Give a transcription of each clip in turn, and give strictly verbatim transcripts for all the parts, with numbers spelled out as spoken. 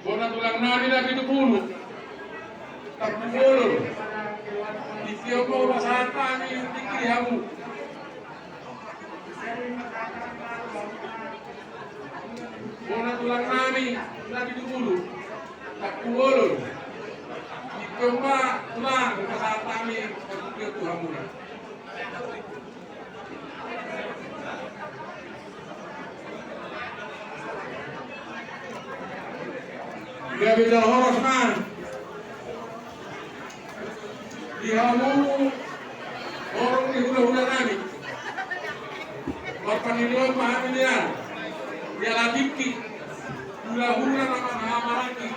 Bona tulang nami na pitu pulu, Tampubolon. Di tiombo pasahat nami tingki di hamu. Bona tulang nami na pitu pulu, Tampubolon. Di tiombo tulang pasahat nami tingki tu hamu. Gabe jala horas ma di hamu horong ni hulahula nami. Marpangidoan ma hami nian, jala tingki hulahula na marhahamaranggi.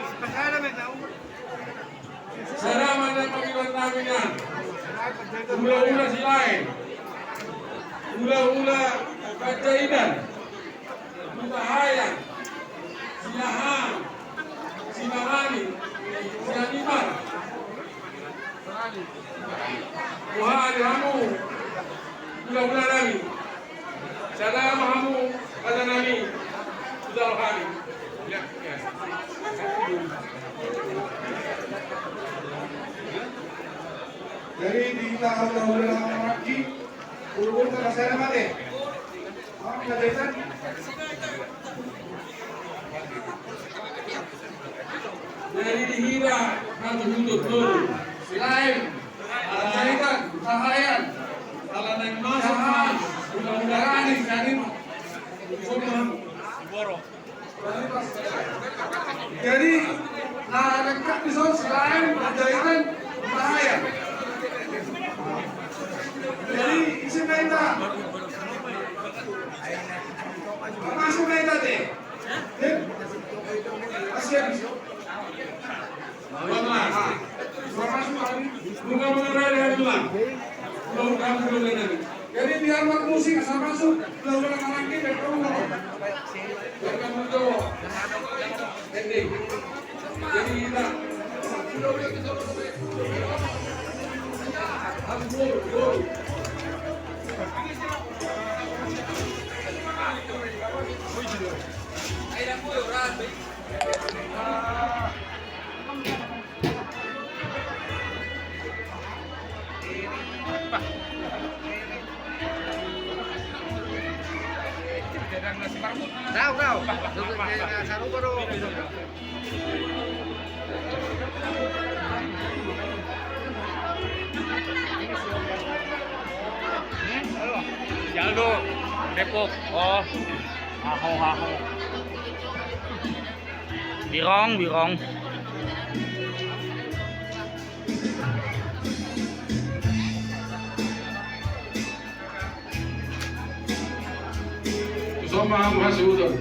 Sada ma na pangidoan nami nian. Hulahula Silaen, hulahula Panjaitan, Hutahaean, Sinahan, Sinarani, Sianipar. Boha di hamu hulahula nami. Sada ma hamu hata nami tu jolo hami. Jadi di hita hulahula na maranggi, hulahula na sada mate. Jadi di hita na tu Hutut Tolu, Silaen, Panjaitan, Hutahaean, ala naeng masuk ma hulahula nami, jadi jadi na lengkap dison Silaen, Panjaitan, Hutahaean. Jadi isi ma hita. Masuk ma hita te. Jadi biar mat musik asa masuk hulahula na maranggi. Jadi kita Tahu, tahu. Sarupa do. Jaldo, Depok. Oh. Aho, aho. Birong, birong. Tuson ma hamu hasuhuton.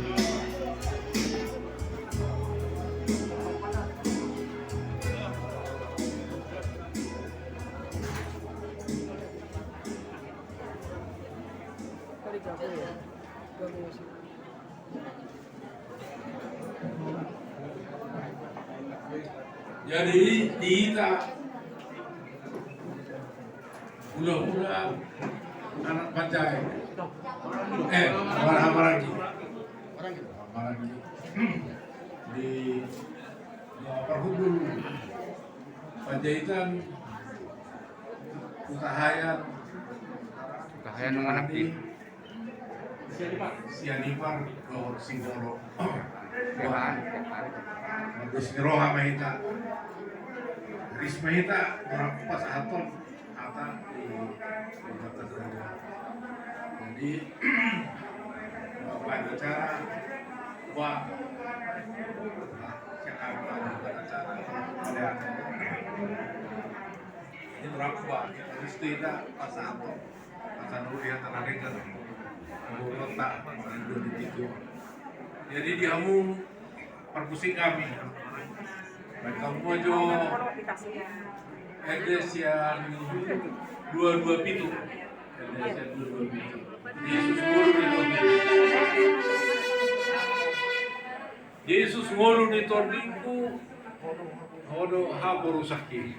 Jadi di hita hulahula anak Panjai, eh, marhahamaranggi, marhahamaranggi di, di parhundul Panjaitan, Hutahaean, Hutahaean, Sinarani, Sianipar dohot Singoro. Wah, mardongan ni roha ma hita. Ris ma hita, orang pasahathon hata di, di hata saudara. Jadi bapak acara, wah, siap apa acara. Jadi orang, wah, ris tu hita pasahathon. Masa dulu ya, tengah dengar. Jadi di hamu parmusik nami. Baik, hamu jo R D sian dua dua pitu. R D sian dua dua pitu. Yesus ngolu di tordingku. Yesus ngolu di tordingku. Ho do haporusangki.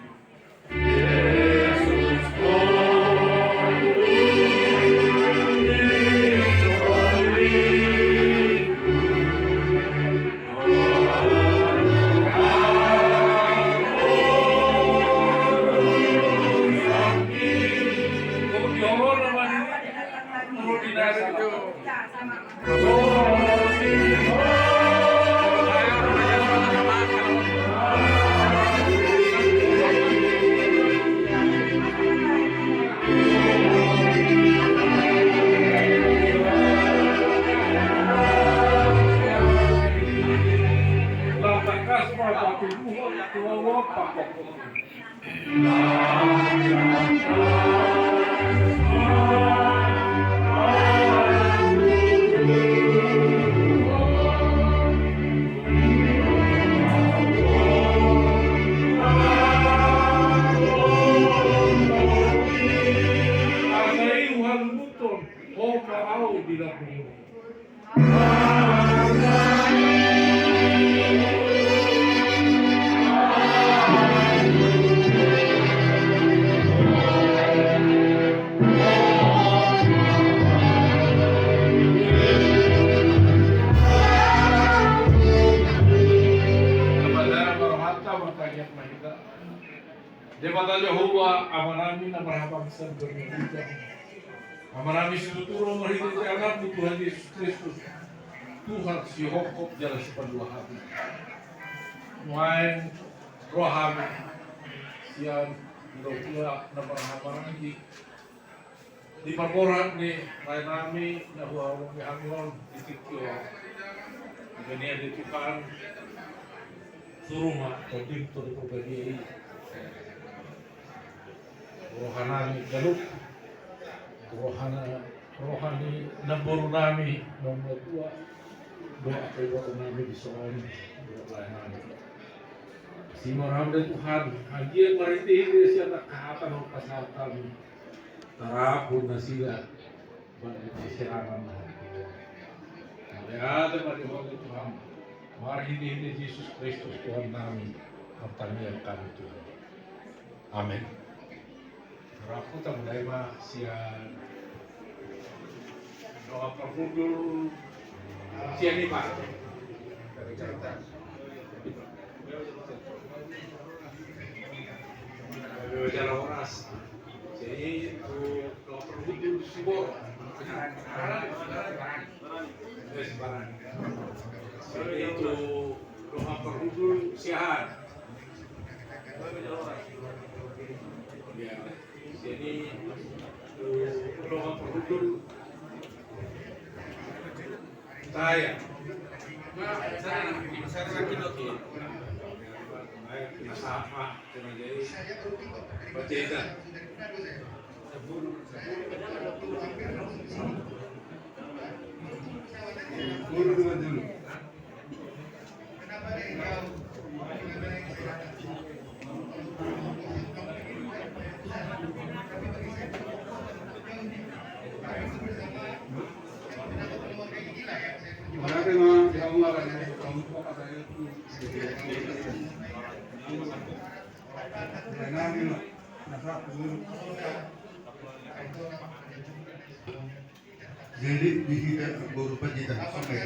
Debata Jahowa, Amanami na marhabangsa, Amanami situtu ro marhite Anakmu Tuhan Jesus Kristus, Tuhan sihophop jala sipandua hami. Nuaeng ro hami sian Huria na marhahamaranggi di parborhat ni laenami na huhaholongi hami on di tingki on. Di bagasan ni Tuhan, suru ma Tondim Tondi Porbadia i rohanami ganup, roha na, roha ni namborunami na tua, dohot ibotonami di son, dohot laenami. Asi ma roham da Tuhan, anggiat marhitehite sian angka hata na hupasahat hami, tarapul nasida bahen serangan na hatiha. Mauliate ma di Ho da Tuhan, marhitehite Jesus Kristus Tuhannami, martangiang hami Tuhan. Amen. Rap hita mulai ma sian doa parhundul sian i, Pak. Jala horas. Jadi, tu doa parhundul si Bor. Eh, sembarang. Jadi, tu doa parhundul sian. Ya. Jadi, doa parhundul saya. Sama, sama jadi. Baca itu. Dulu, dulu, dulu. Jadi di hita boru Panjaitan, oke.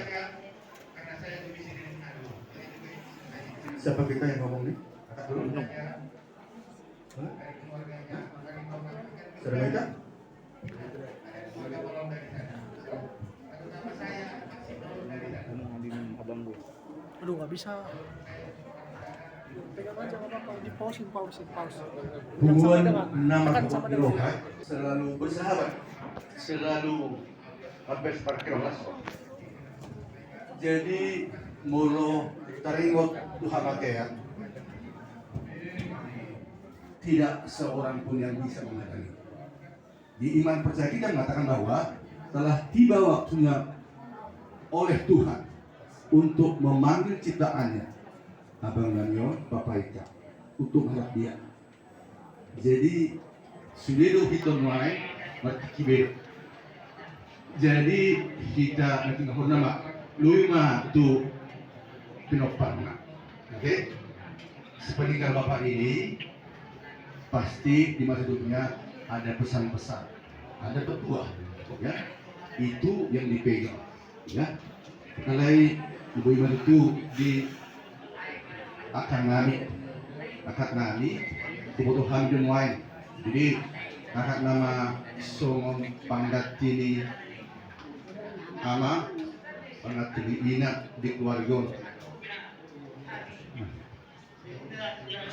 Siapa kita yang ngomong nih? Kakak dulu. Hah? Hah? Saudara kita? Ngomong sama abang gue. Aduh, nggak bisa. Pegang aja, nggak apa-apa. Di pause, di pause, di pause. Hubungan nama selalu bersahabat, selalu hampir seperti kelas. Jadi, molo taringot tu hamatean, tidak seorang pun yang bisa menghalangi. Di iman percaya kita mengatakan bahwa telah tiba waktunya oleh Tuhan untuk memanggil ciptaannya. Abang Daniel, Bapak Ika, untuk menghadap dia. Jadi, sude do hita nuaeng martingki be. Jadi, hita na tinggalhon nama, lobi ma tu pinomparna. Oke? Sepeninggal Bapak ini, pasti di masa hidupnya ada pesan-pesan, ada petua, ya. Itu yang dipegang, ya. Alai, boi ma tutu di angkangnami, angkangnami, diboto hami do nuaeng. Jadi, angka nama songon pangganti ni ama, pangganti ni ina di keluarga on.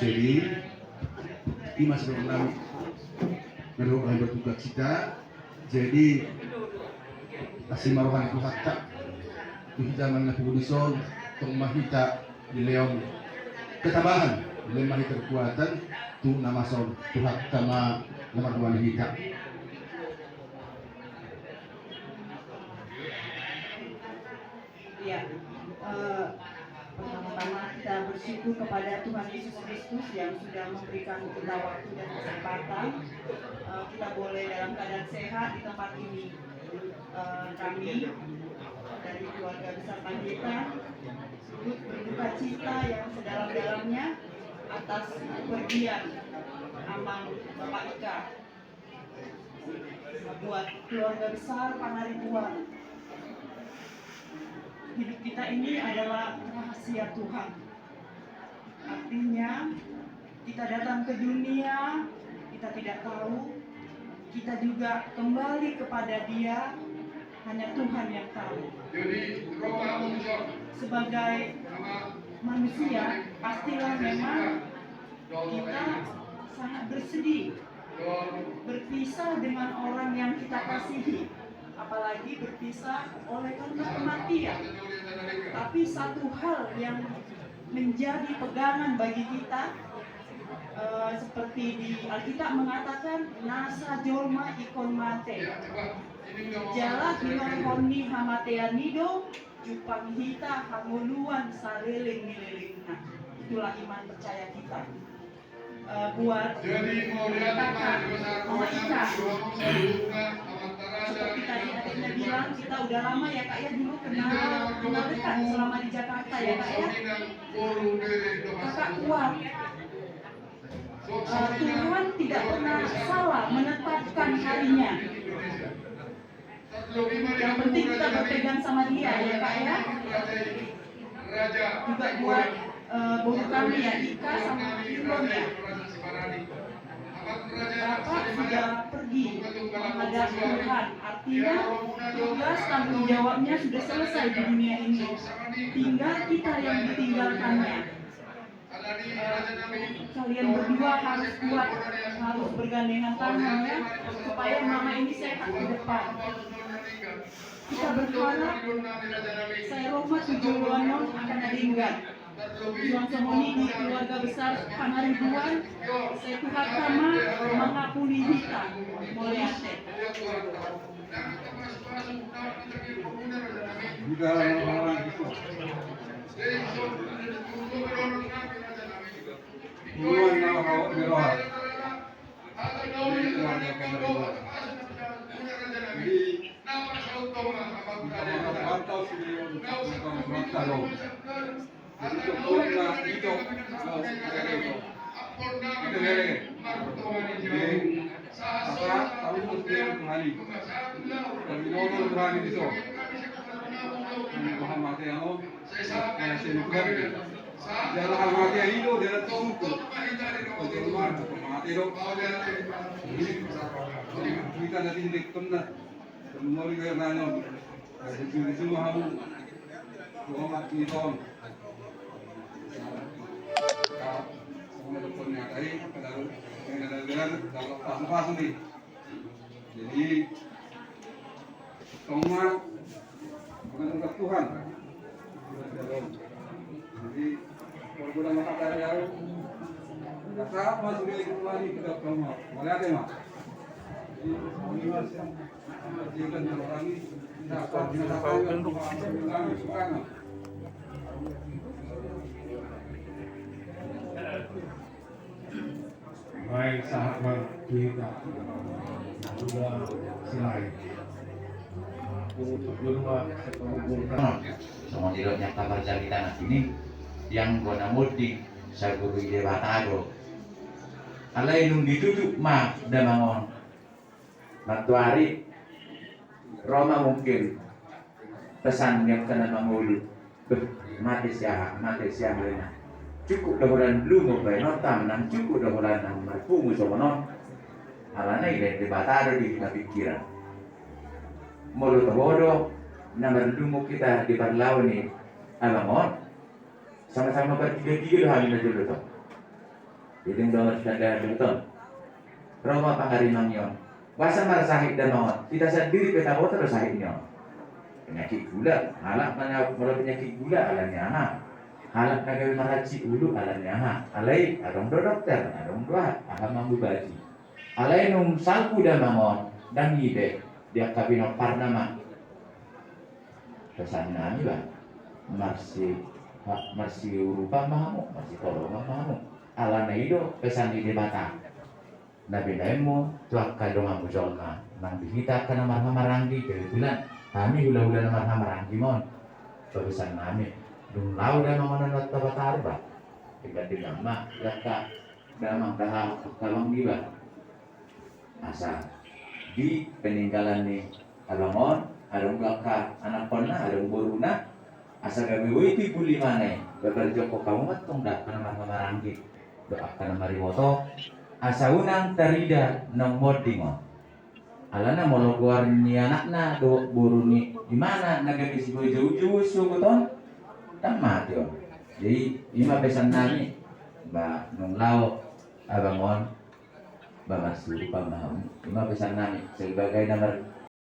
Jadi, ima sebenarnya, menurut berduka cita. Jadi, asi ma roha ni Tuhanta tu hita na pungu dison, tong ma hita dilehon ketabahan Lehon ma hita kekuatan tu na masa on, Tuhanta ma na mandongani hita. Ya, eh, pertama-tama kita bersyukur kepada Tuhan Yesus Kristus yang sudah memberikan kita waktu dan kesempatan, eh, kita boleh dalam keadaan sehat di tempat ini. Eh, kami dari keluarga besar Panjaitan turut berduka cita yang sedalam-dalamnya atas kepergian Amang Bapak Ika. Buat keluarga besar Pangaribuan, hidup kita ini adalah rahasia Tuhan. Artinya, kita datang ke dunia, kita tidak tahu, kita juga kembali kepada Dia, hanya Tuhan yang tahu. Sebagai manusia, pastilah memang kita sangat bersedih berpisah dengan orang yang kita kasihi, apalagi berpisah oleh karena kematian. Tapi satu hal yang menjadi pegangan bagi kita, eh, seperti di Alkitab mengatakan, nasa jolma ingkon mate. Jala hinorhon ni hamatean i do jumpang hita hangoluan saleleng ni lelengna. Itulah iman percaya kita. Eh, buat kakak Mama Ika, seperti tadi adiknya bilang, kita udah lama ya, Kak, ya, dulu kenal, kenal dekat selama di Jakarta ya, Kak, ya. Kakak kuat. Eh, Tuhan tidak pernah salah menetapkan harinya. Yang penting kita berpegang sama Dia ya, Kak, ya. Juga buat, eh, boru kami ya, Ika sama Irwan ya. Bapak sudah pergi menghadap Tuhan, artinya tugas tanggung jawabnya sudah selesai di dunia ini. Tinggal kita yang ditinggalkannya. Eh, kalian berdua harus kuat, harus bergandengan tangan ya, supaya mama ini sehat ke depan. Kita berharap Sai Rohma tu joloan on akan denggan. Suang songon i di keluarga besar Pangaribuan, sai Tuhanta ma mangapuli hita. Mauliate. Jadi, tong ma mangandung Tuhan. Jadi, kalau udah makan dari jauh, nggak tahu mas udah ikut lagi kita tong ma. Mauliate ma. Jadi, baik, sahabat kita. Sudah selesai. Songon i do nian parjamita na sini, yang gona modi saguru i Debata do. Alai nunga ditutup ma damang on. Nantoari ro ma mungkin pesan ni angka na mangolu. Beh, mate siaha, mate siaha na. Cukup do holan lumo baenonta, nang cukup do holan nang marpungu songon on. Alana i do Debata do di hita pingkiran. Molo toho do na marlungun hita di parlao ni amang on, sama-sama partiga-tiga do hami na jolo tong. Jadi ndang martanda hami tong. Ro ma pangarimang i on. Boasa marsahit damang on? Hita sandiri pe taboto do sahit ni on. Penyakit gula, halak molo penyakit gula alani aha? Halak na gabe marhansit ulu ala ni aha? Alai adong do dokter, adong do aha, aha mangubati. Alai nung salpu damang on, ndang ibe, di angka pinomparna ma. Pesan nami ba, marsi, marsiurupan ma hamu, marsitolongan ma hamu. Alana i do pesan ni Debata. Na binaenmu tu angka donganmu jolma nang di hita angka na marhahamaranggi, kebetulan hami hulahula na marhahamaranggi ma on. Papesan nami, dung laho damang on, na taba tarba, tinggal di nama angka damang, daha angka abang iba. Asa di peninggalan ni abang on, adong do angka anakkonna, adong boruna, asa gabe boi timbul imana i, babar jongkon hamu ma antong da angka na marhahamaranggi dohot angka na mariboto, asa unang tarida naung monding on. Alana molo goar ni anakna dohot boru ni imana na gabe siboi joujou sogot on, ndang mate on. Jadi i ma pesan nami, ba nung laho abang on, ba marsiurupan ma hamu. I ma pesan nami sebagai na mar-,